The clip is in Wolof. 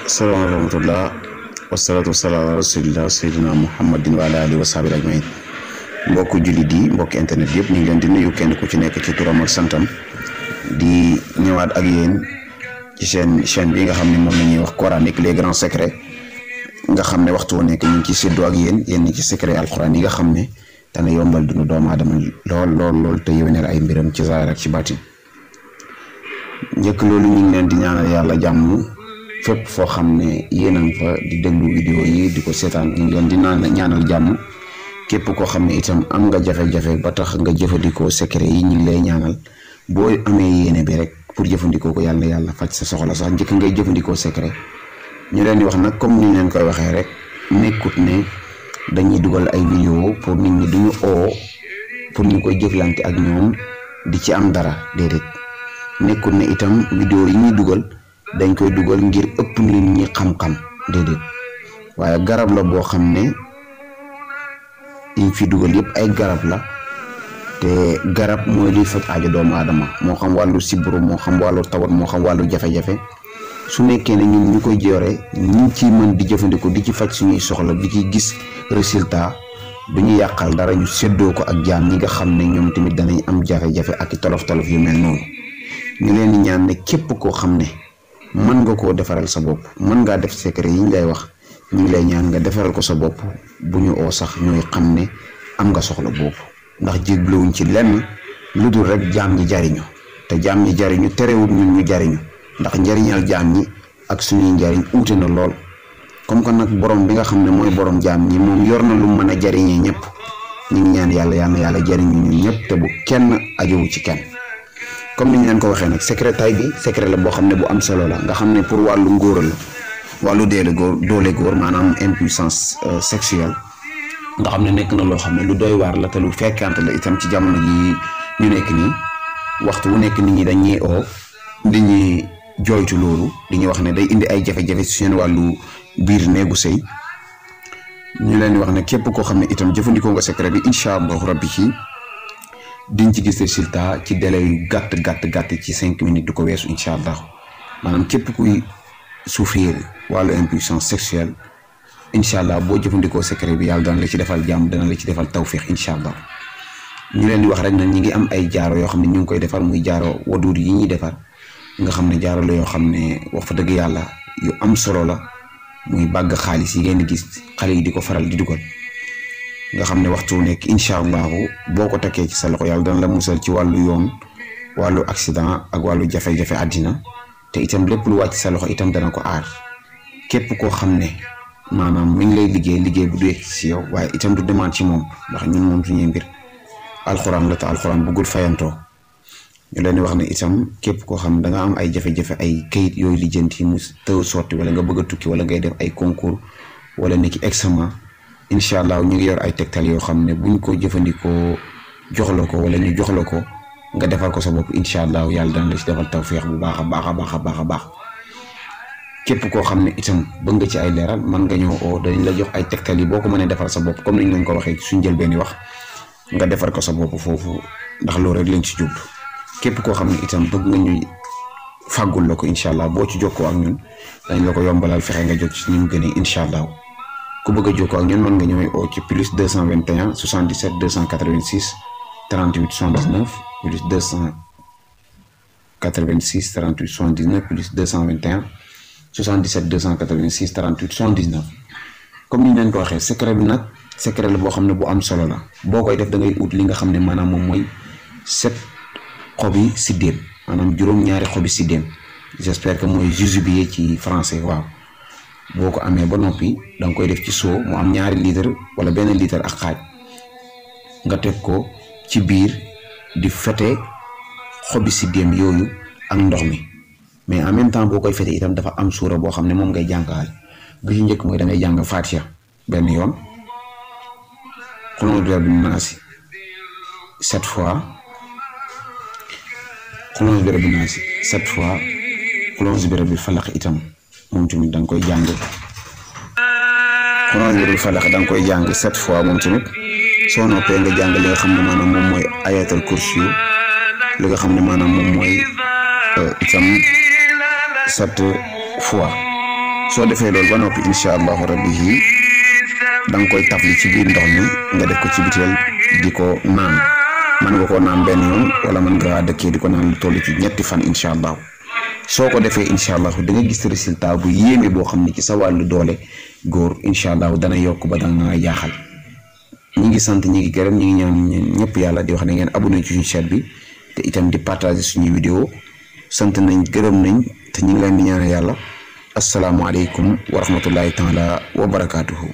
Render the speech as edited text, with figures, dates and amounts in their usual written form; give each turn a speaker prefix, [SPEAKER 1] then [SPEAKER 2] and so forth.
[SPEAKER 1] Assalamu warahmatullah wassalatu wassalamu ala rasulillah sayyidina muhammadin wa ala alihi wa sahbihi ajmain. Mbokku jullit yi mbokki internet yëpp ñu ngi leen di nuyu kenn ku ci nekk ci turam ak santam di ñëwaat ak yéen ci seen chaîne bi nga xam ne moom la ñuy wax coranique les grands secrets nga xam ne waxtu wu nekk ñu ngi ci séddoo ak yéen ci secret alquran yi nga xam ne dana yombal dunu doomu aadama lool te yéwénal ay mbiram ci zaahir ak ci baatin. njëkk loolu ñu ngi leen di ñaanal yàlla jàmm fépp foo xam ne yéen a ngi fa di déglu vidéo yi di ko seetaan ñu ngi leen di ñaanal jàmm képp koo xam ne itam am nga jafe-jafe ba tax nga jëfandikoo secret yi ñu ngi lay ñaanal boo amee yéene bi rek pour jëfandikoo ko yàlla faj sa soxla sax njëkk ngay jëfandikoo secret. ñu leen di wax nag comme ni ñu leen koy waxee rek nekkut ne dañuy dugal ay vidéo pour nit ñi duñu oo pour ñu koy jëflante ak ñoom di ci am dara déedéet. nekkut ne itam vidéo yi ñuy dugal dañ koy dugal ngir ëpp nit ñi xam-xam déedéet waaye garab la boo xam ne yiñ fi dugal yëpp ay garab la te garab mooy liy faj aajo doomu aadama moo xam wàllu sibbiru moo xam wàllu tawat moo xam wàllu jafe-jafe su nekkee ne ñun ñu koy joore ñu ci mën di jëfandikoo di ci faj suñuy soxla di ci gis résultat du ñu yàqal dara ñu séddoo ko ak jaam ñi nga xam ne ñoom tamit danañ am jafe-jafe ak i tolof-tolof yu mel noonu. ñu leen di ñaan ne képp koo xam ne mën nga koo defaral sa bopp mën ngaa def secret yi ñu lay wax ñu ngi lay ñaan nga defaral ko sa bopp bu ñu oo sax ñooy xam ne am nga soxla boobu ndax jégluwuñ ci lenn lu dul rek jaam ñi jariñu te jaam ñi jariñu terewul ñun ñu jariñu ndax njariñal jaam ñi ak suñuy njariñ uute na lool comme que nag borom bi nga xam ne mooy borom jaam ñi moom yor na lu mën a jariñee ñëpp ñu ngi ñaan yàlla jariñu ñun ñëpp te bu kenn ajowu ci kenn. comme ni ñu leen ko waxee nag secret tay bi secret la boo xam ne bu am solo la nga xam ne pour wàllu ngóor la wàllu doole góor maanaam impuissance sexuelle nga xam ne nekk na loo xam ne lu doy waar la te lu fekkante la itam ci jamono ji ñu nekk nii waxtu wu nekk nit ñi dañuy oo di ñuy jooytu loolu di ñuy wax ne day indi ay jafe-jafe ci seen wàllu biir néegu sëy ñu leen di wax ne képp koo xam ne itam jëfandikoo nga secret bi incha allahu rabbi ci diñ ci gis résultat ci délai yu gàtt ci 5 minutes du ko weesu incha allah maanaam képp kuy souffrir wàllu impuissance sexuelle incha allah boo jëfandikoo secret bi yàlla dana la ci defal jàmm dana la ci defal tawfiix incha allah. ñu leen di wax rek nag ñi ngi am ay jaaro yoo xam ne ñu ngi koy defar muy jaaro waduur yi ñuy defar nga xam ne jaaro la yoo xam ne wax fa dëgg yàlla yu am solo la muy bàgg xaalis yi ngeen di gis xale yi di ko faral di dugal. nga xam ne waxtu nekk incha allahu boo ko takkee ci sa loxo yàlla dana la musal ci wàllu yoon wàllu accident ak wàllu jafe-jafe àddina te itam lépp lu wàcc sa loxo itam dana ko aar képp koo xam ne maanaam mi ngi lay liggéey bu dee ci yow waaye itam du demande ci moom ndax ñun moom suñuy mbir alxuraan la te alxuraan bëggul fayantoo ñu leen di wax ne itam képp koo xam ne da nga am ay jafe-jafe ay kayit yooyu lijjanti mu tëw sotti wala nga bëgg a tukki wala ngay def ay concours wala nekki examen. incha allah ñu ngi yor ay tegtal yoo xam ne buñ ko jëfandikoo jox la ko wala ñu jox la ko nga defal ko sa bopp incha allah yàlla dana la ci defal tawféex bu baax a baax képp koo xam ne itam bëgg nga ci ay leeral mën nga ñëw oo dañ la jox ay tegtal yi boo ko mënee defal sa bopp comme niñ leen ko waxee suñ jël benn wax nga defar ko sa bopp foofu ndax loolu rek lañ ci jublu képp koo xam ne itam bëgg nga ñuy fàggul la ko incha allah boo ci jokkoo ak ñun dañ la ko yombalal fexe nga jot ci ni mu gënee incha allah. ku bëgg a jokkoo ak ñun mën nga ñëwee oo ci plus 221 77 286 38 79 plus 286 38 79 plus 221 77 286 38 79 comme ni ñu leen ko waxee secret bi nag secret la boo xam ne bu am solo la boo koy def da ngay ut li nga xam ne maanaam moom mooy 7 xobi siddéem maanaam juróom-ñaari xobi siddéem j'espère que mooy jujubee ci français waaw. boo ko amee ba noppi da nga koy def ci soo mu am 2 litre wala 1 litre ak xaaj nga teg ko ci biir di fete xobi siddéem yooyu ak ndox mi mais en même temps boo koy fete itam dafa am suura boo xam ne moom ngay jàngaale bi ci njëkk mooy da ngay jàng Fatiha benn yoon xulóom bi naasi 7 fois xulóom bi naasi 7 fois xulóom bi falaq itam. moom tamit da nga koy jàng xulóom falax da nga koy jàng 7 fois moom tamit soo noppee nga jàng li nga xam ne maanaam moom mooy ayatal kursi li nga xam ne maanaam moom mooy itam 7 fois soo defee loolu ba noppi incha allahu rabbi yi da nga koy tafli ci biir ndox mi nga def ko ci biteel di ko naan mën nga koo naan benn yoon wala mën nga dëkkee di ko naan lu toll ci ñetti fan incha allah soo ko defee incha allah da nga gis résultat bu yéeme boo xam ne ci sa wàllu doole góor incha allah dana yokk ba dana nga jaaxal. ñi ngi sant ñi ngi gërëm ñi ngi ñaan ñëpp yàlla di wax ne ngeen abonné ci suñu chaîne bi te itam di partager suñu vidéo sant nañ gërëm nañ te ñi ngi leen di ñaanal yàlla asalaamaaleykum wa rahmatullahi taala wa barakaatuhu.